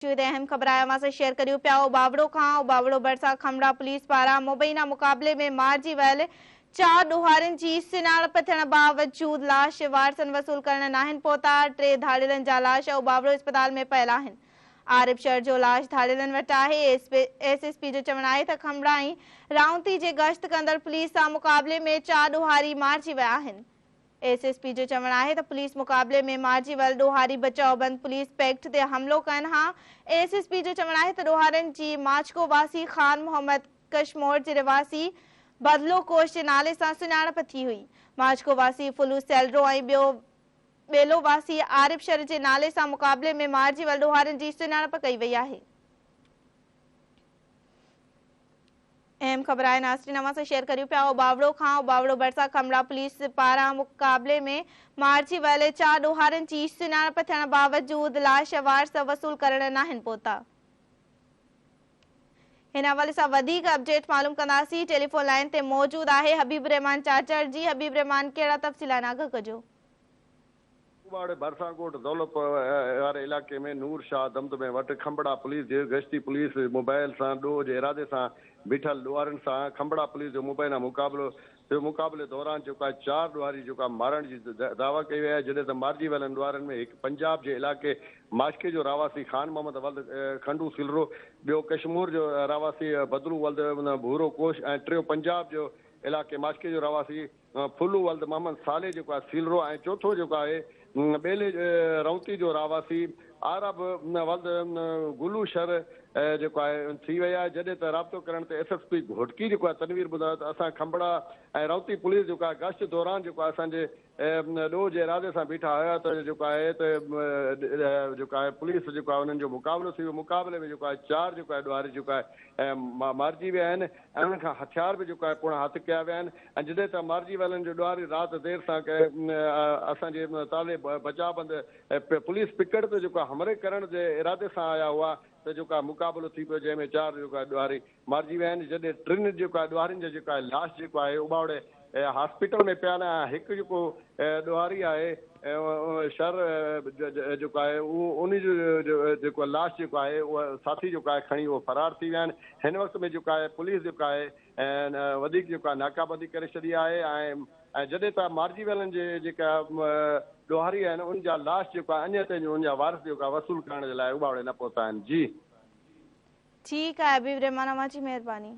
هتي اهم خبر آهي اوهان سان شيئر ڪريون پيا اوٻاوڙو کان اوٻاوڙو ڀرسان کنڀڙا پوليس پاران مبينا مقابلي ۾ مارجي ويل چار ڏوهارين جي سڃاڻپ ٿيڻ باوجود لاش وارثن وصول ڪرڻ ناهن پهتا، ٽي ڌاڙيلن جا لاش اوٻاوڙو اسپتال ۾ پيل آهن، عارب شر جو لاش ڌاڙيلن وٽ آهي، ايس ايس پي جو چوڻ آهي ته کنڀڙا ۽ رائونتي جي گشت ڪندڙ پوليس سان مقابلي ۾ چار ڏوهاري مارجي ويا آهن. ايس ايس پي جو چوڻ آهي ته پوليس مقابلي ۾ مارجي ويل ڏوهاري بچاء بند پوليس پيڪٽ تي حملو ڪن ها. ايس ايس پي جو چوڻ آهي ته ڏوهارين جي ماڇڪو واسي خان محمد ڪشمور جي رهواسي بدلو ڪوش جي نالي سان سڃاڻپ ٿي هئي. ماڇڪو واسي ڦلو سيلرو ۽ ٻيو ٻيلو واسي عارب شر جي نالي سان مقابلي ۾ مارجي ويل ڏوهارين جي سڃاڻپ ڪئي وئي آهي. اهم خبر آهي ناظرين اوهان سان شيئر ڪريون پيا اوٻاوڙو کان اوٻاوڙو ڀرسان کمڙا پوليس پاران مقابلي ۾ مارجي ويل چار ڏوهارين جي سڃاڻپ ٿيڻ باوجود لاش وارث وصول ڪرڻ ناهن پهتا. هن حوالي سان وڌيڪ اپڊيٽ معلوم ڪنداسين ٽيليفون لائين تي موجود آهي حبيب الرحمان چاچڙ جي حبيب الرحمان ڪهڙا تفصيل آهن آگاهه ڪجو. ڪٻاڙ ڀرسان ڳوٺ دولپ واري علائقي ۾ نور شاهه دمدمي وٽ کنڀڙا پوليس جي گشتي پوليس موبائل سان ڏوهه جي ارادي سان بيٺل ڏوهارين سان کنڀڙا پوليس جو مبينا مقابلو ٿيو مقابلي دوران جيڪو آهي چار ڏوهاري جيڪو آهي مارڻ جي دعويٰ ڪئي وئي آهي جڏهن ته مارجي ويلن ڏوهارين ۾ هڪ پنجاب جي علائقي ماشڪي جو رهواسي خان محمد ولد کنڊو سلرو ٻيو ڪشمور جو رهواسي بدلو ولد ڀورو ڪوش ۽ ٽيو پنجاب جو علائقي ماشڪي جو رهواسي ڦلو ولد محمد صالح جيڪو آهي سيلرو ۽ چوٿون جيڪو آهي ٻيلي رونتي جو رهواسي عارب ولد گلو شر جيڪو آهي ٿي وئي آهي جڏهن ته رابطو ڪرڻ تي ايس ايس پي گهوٽڪي جيڪو آهي تنوير ٻڌايو ته اسان کنڀڙا ۽ رونتي پوليس جيڪو آهي گشت دوران جيڪو آهي اسان جي ڏوهه جي ارادي سان بيٺا هيا ته جيڪو آهي ته جيڪو آهي پوليس جيڪو آهي انهن جو مقابلو ٿي ويو مقابلي ۾ جيڪو آهي چار جيڪو آهي ڏوهاري جيڪو آهي مارجي ويا آهن ۽ انهن کان هٿيار به جيڪو آهي پڻ هٿ ڪيا ويا آهن ۽ جڏهن ته مارجي ويلن جو ڏوهاري رات دير سان ڪنهن اسان جي تالي بچاء بند پوليس پڪڙ تي جيڪو حملي ڪرڻ جي ارادي سان آيا هئا ته جيڪو آهي مقابلو ٿي پيو جنهن ۾ چار جيڪو آهي ڏوهاري مارجي ويا آهن جڏهن ٽن جيڪو آهي ڏوهارين جا جيڪو آهي لاش جيڪو آهي اٻاوڙي هاسپيٽل ۾ پيا آهن ۽ هڪ جيڪو ڏوهاري آهي شر جيڪو آهي اهو ان جو جيڪو لاش جيڪو آهي اهو ساٿي جيڪو آهي کڻي اهو فرار ٿي ويا آهن هن وقت ۾ جيڪو آهي پوليس جيڪو آهي ۽ وڌيڪ جيڪو آهي ناڪابندي ڪري ڇڏي آهي ۽ جڏهن ته مارجي ويلن جي جيڪا ڏوهاري آهن ان جا لاش جيڪو آهي اڃا تائين ان جا وارث جيڪو آهي وصول ڪرڻ جي لاء اٻاوڙي نه پهتا آهن جي. ٺيڪ آهي حبيب الرحمان اوهان جي مهرباني.